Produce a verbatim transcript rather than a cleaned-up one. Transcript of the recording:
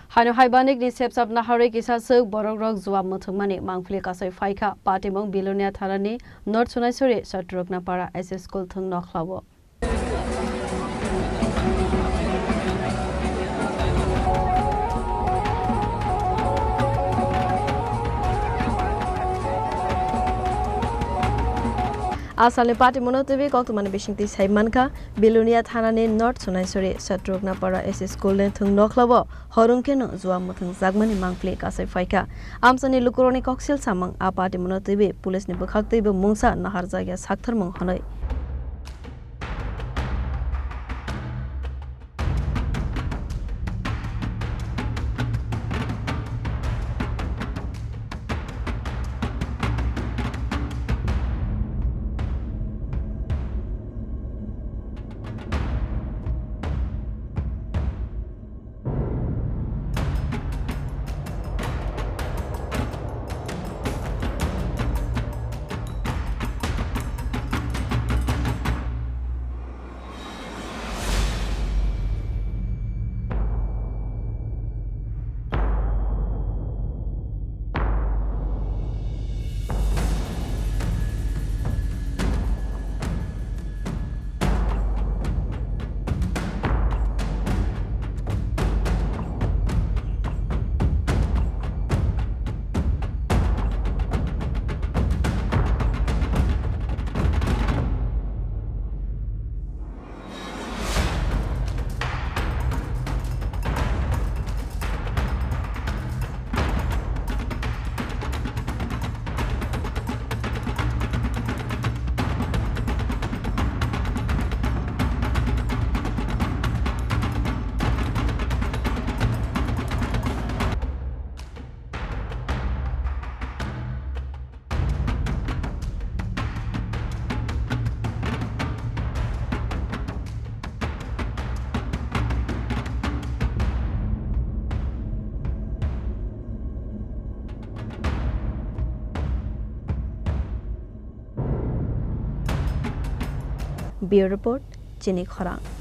Haino haibanik ni sepsap naharwi kisa swk borok rok juam muthungmani mangpili kasai phaikha. Patimung Bilonia thanani North Sunaisori Satrukna Para S S School thwng nokhlao. Asalni patimungno twiwi koktwmani bisingtwi sai mankha, Bilonia thanani North Sunaisori Satrukna Para S S School ni thwng nokhlao horong kheno juam muthung jakmani mangpili kasai phaikha. Amchaini lukurokni koksil samung a patimungno twiwi police ni bwkhak twibo mungsa naharjakya saktharmung hwnwi. Bureau Report, Chini Khorang.